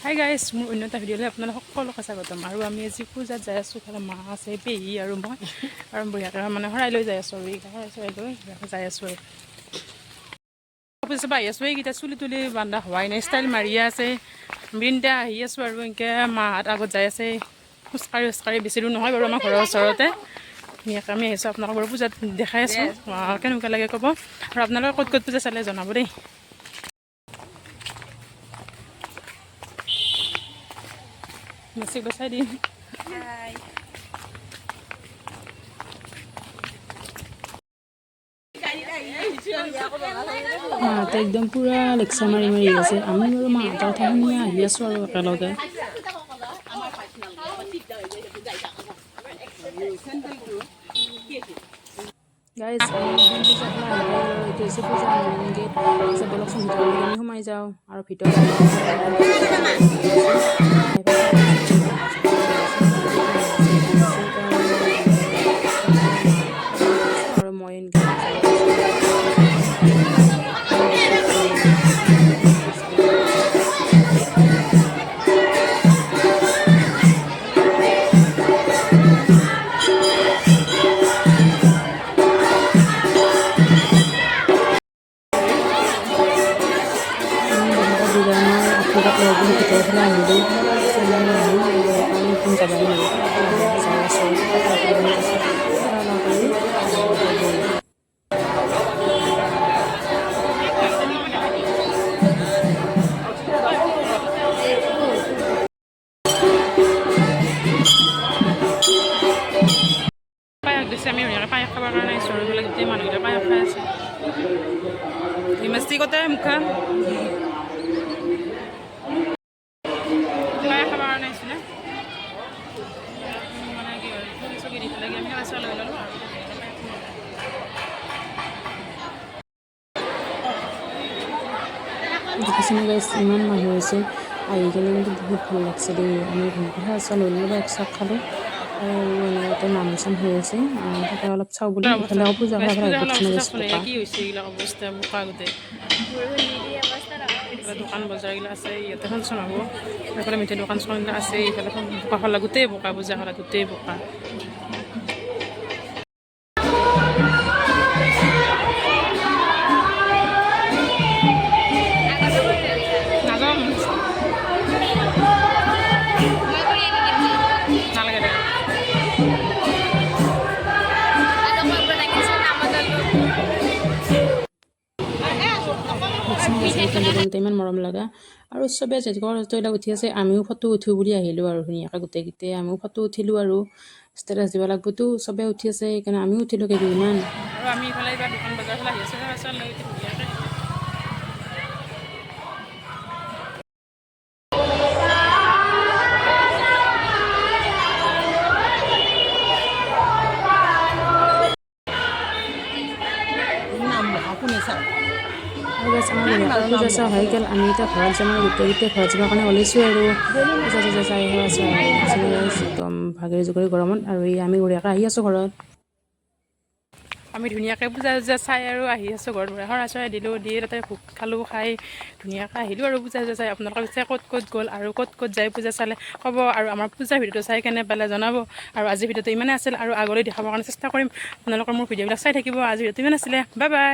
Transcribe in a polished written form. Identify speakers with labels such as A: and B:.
A: Hi guys, মোৰ অন্য এটা ভিডিঅ'লৈ আপোনালোক সকলোকে স্বাগতম। আৰু আমি আজি পূজাত যাই আছোঁ। ইফালে মা আছে, পেহী আৰু মই আৰু বঢ়িয়াকৈ মানে শৰাই লৈ যাই আছোঁ। আৰু এইকেইটা শৰাই চৰাই লৈ বঢ়িয়াকৈ যাই আছোঁ। আৰু পূজা চাব আহি আছোঁ। এইকেইটা চুলি তুলি বান্ধা হোৱাই নাই, ষ্টাইল মাৰিয়ে আছে। আমি তিনিটা আহি আছোঁ আৰু এনেকৈ মাহঁত আগত যাই আছে খোজকাঢ়ি খোজকাঢ়ি। বেছি দূৰ নহয় বাৰু, আমাৰ ঘৰৰ ওচৰতে। ধুনীয়াকৈ আমি আহিছোঁ। আপোনালোক বাৰু পূজাত দেখাই আছোঁ, কেনেকুৱা লাগে ক'ব। আৰু আপোনালোকে ক'ত ক'ত পূজা চালে জনাব দেই। মেচিক বচাই দিম।
B: মাহঁতে একদম পূৰা লেকচাৰ মাৰি মাৰি আছে। আমি বাৰু মাহঁতৰ কথা শুনিয়ে আহি আছোঁ আৰু একেলগে। গাইজ, এইটো হৈছে পূজাৰ মেইন গেট। তাৰপিছত ব'লকচোন, ভিতৰলৈ আমি সোমাই যাওঁ। আৰু ভিতৰত আৰু মই এনেকৈ দুজনৰ আশীৰ্বাদ লওঁ বুলি ভিতৰৰ ফালে আহিলোঁ। ইমান মানুহ, সেইকাৰণে একদম যাবই নোৱাৰোঁ। যাই আছোঁ কৰি।
A: পায়স দিছে। আমি ধুনীয়াকৈ পায়স খাবৰ কাৰণে আহিছোঁ। আৰু এইফালে গোটেই মানুহকেইটা পায়স খাই আছে। হিমাস্তি কতে মুখা পায়স খাবৰ কাৰণে আহিছোঁ নে মানে কি হয়, চকী চকী দি পেলাই আমি সেৱা চেৱা লৈ ল'লোঁ আৰু ধুনীয়াকৈ পায়স খালোঁ।
B: দেখিছেনে গাইজ, ইমান মানুহ হৈছে আহি কিনে। কিন্তু বহুত ভাল লাগছে দেই। আমি ধুনীয়াকৈ সেৱা চেৱা লৈ ল'লোঁ, এক চাহ খালোঁ। আৰু ইয়াতে নাম চাম হৈ আছে, তাকে অলপ চাওঁ বুলি ইফালে আকৌ পূজা
A: গাইজ,
B: খাব
A: পূজা
B: আহিব।
A: খনৰ
B: গাইজ,
A: অৱস্থা
B: বোকা
A: কি হৈছে এইবিলাক অৱস্থা, বোকা গোটেই। এইফালে দোকান বজাৰগিলা আছে, ইয়াতে ফাংচন হ'ব। এইফালে মিঠাই দোকান চোকানবিলাক আছে। এইফালে বোকা খলা, গোটেই বোকা, পূজা খলা গোটেই বোকা। নাযাওঁ, নালাগে দে।
B: দেখিছেনে, ইমান মৰম লগা। আৰু চবে যিহেতু উঠি আছে, আমিও ফটো উঠো বুলি আহিলোঁ। আৰু ধুনীয়াকৈ গোটেইকেইটাই আমিও ফটো উঠিলোঁ। আৰু ষ্টেটাছ দিব লাগিবতো, চবে উঠি আছে, সেইকাৰণে আমিও উঠিলোঁ কেইদিনমান।
A: আৰু আমি ইফালে এইবাৰ দোকান বজাৰ ফালে আহি আছোঁ। সেৱা চেৱা লৈ এতিয়া ধুনীয়াকৈ।
B: আৰু গাইজ, আমাৰ ধুনীয়াকৈ পূজা চোৱা হৈ গ'ল। আমি এতিয়া ঘৰত যাম। আৰু গোটেইকেইটাই ঘৰত যাবৰ কাৰণে ওলাইছোঁ। আৰু পূজা চূজা চাই সেৱা চেৱা একদম ভাগৰি জুগৰি গৰমত আৰু এই আমি বঢ়িয়াকৈ আহি আছোঁ ঘৰত।
A: আমি ধুনীয়াকৈ পূজা চূজা চাই আৰু আহি আছোঁ ঘৰত। শৰাই চৰাই দিলোঁ, দি তাতে ভোগ খালোঁ, খাই ধুনীয়াকৈ আহিলোঁ। আৰু পূজা চূজা চাই আপোনালোকৰ পিছে ক'ত ক'ত গ'ল আৰু ক'ত ক'ত যায় পূজা চালে ক'ব। আৰু আমাৰ পূজাৰ ভিডিঅ'টো চাই কেনে পালে জনাব। আৰু আজিৰ ভিডিঅ'টো ইমানেই আছিল। আৰু আগলৈ দেখাবৰ কাৰণে চেষ্টা কৰিম। আপোনালোকৰ মোৰ ভিডিঅ'বিলাক চাই থাকিব। আজিৰ ভিডিঅ'টো ইমান আছিলে, বাই বাই।